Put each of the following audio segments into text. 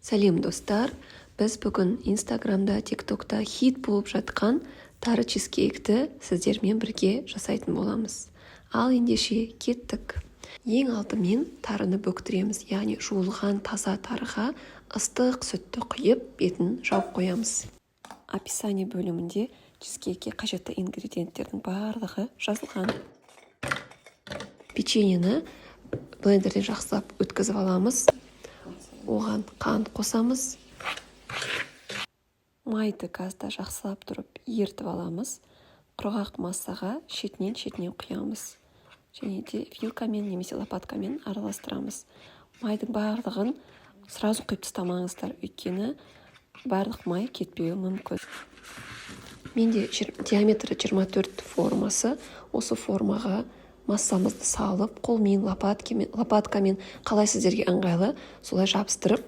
Сәлем, достар! Біз бүгін Инстаграмда, ТикТокта хит болып жатқан тары чизкейкті сіздермен бірге жасайтын боламыз. Ал ендеше, кеттік! Ең алдымен тарыны бөктіреміз, яғни жуылған таза тарыға ыстық сүтті құйып, бетін жауып қоямыз. Описание бөлімінде чизкейкке қажетті ингредиенттердің барлығы жазылған. Печеньені блендерден жақсылап өткізіп аламыз. Оған қант қосамыз. Майды газда жақсылап тұрып ерітіп аламыз. Құрғақ массаға шетінен шетінен құямыз және де вилкамен немесе лопаткамен араластырамыз. Майдың барлығын сразу құйып тастамаңыздар, өйткені барлық май кетпеуі мүмкін. Менде диаметрі 24 формасы. Осы формаға массамызды салып, қолмен, лопаткамен, қалай сіздерге ыңғайлы, солай жабыстырып,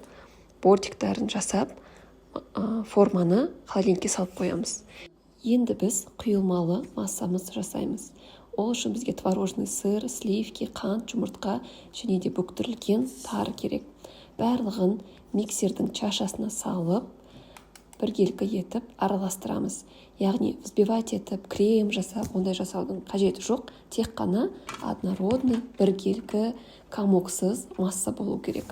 бортиктарын жасап, форманы холодильникке салып қоямыз. Енді біз құйылмалы массамызды жасаймыз. Ол үшін бізге творожный сыр, сливки, қант, жұмыртқа және де бөктірілген тары керек. Барлығын миксердің чашасына салып, біркелкі етіп араластырамыз. Яғни взбивать етіп, крем жасап, ондай жасаудың қажеті жоқ. Тек қана однородный, біркелкі, комоксыз масса болу керек.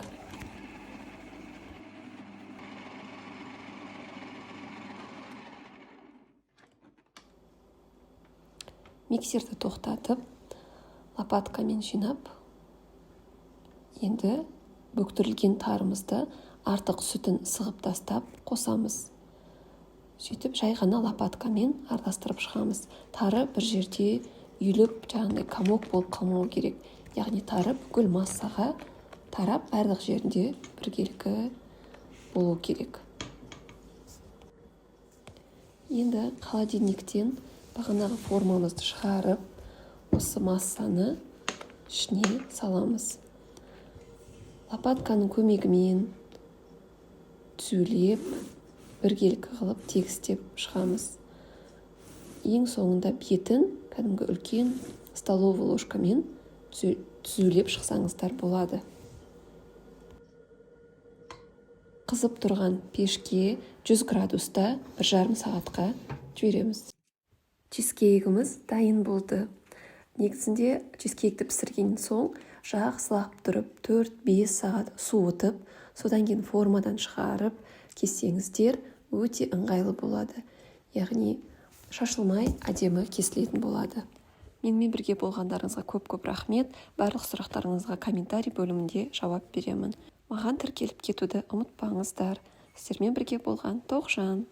Миксерді тоқтатып, лопаткамен жинап, енді бөктірілген тарымызды артық сүтін сығып тастап қосамыз. Сөйтіп, жай ғана лопаткамен араластырып шығамыз. Тары бір жерде үйіліп, жаңағыдай комок болып қалмау керек. Яғни тары бүкіл массаға тарап, барлық жерінде біркелкі болу керек. Енді холодильниктен бағанағы формамызды шығарып, осы массаны ішіне саламыз. Лопатканың көмегімен түзулеп, біркелкі қылып тегістеп шығамыз. Ең соңында бетін кәдімгі үлкен столовый ложкамен түзулеп шықсаңыздар болады. Қызып тұрған пешке 100 градуста 1,5 сағатқа жібереміз. Чизкейгіміз дайын болды. Негізінде чизкейкті пісірген соң жақсылап тұрып 4-5 сағат суытып, содан кейін формадан шығарып кессеңіздер, өте ыңғайлы болады. Яғни шашылмай, әдемі кесілетін болады. Менімен бірге болғандарыңызға көп көп рахмет. Барлық сұрақтарыңызға комментарий бөлімінде жауап беремін. Маған тіркеліп кетуді ұмытпаңыздар. Сіздермен бірге болған Тоғжан.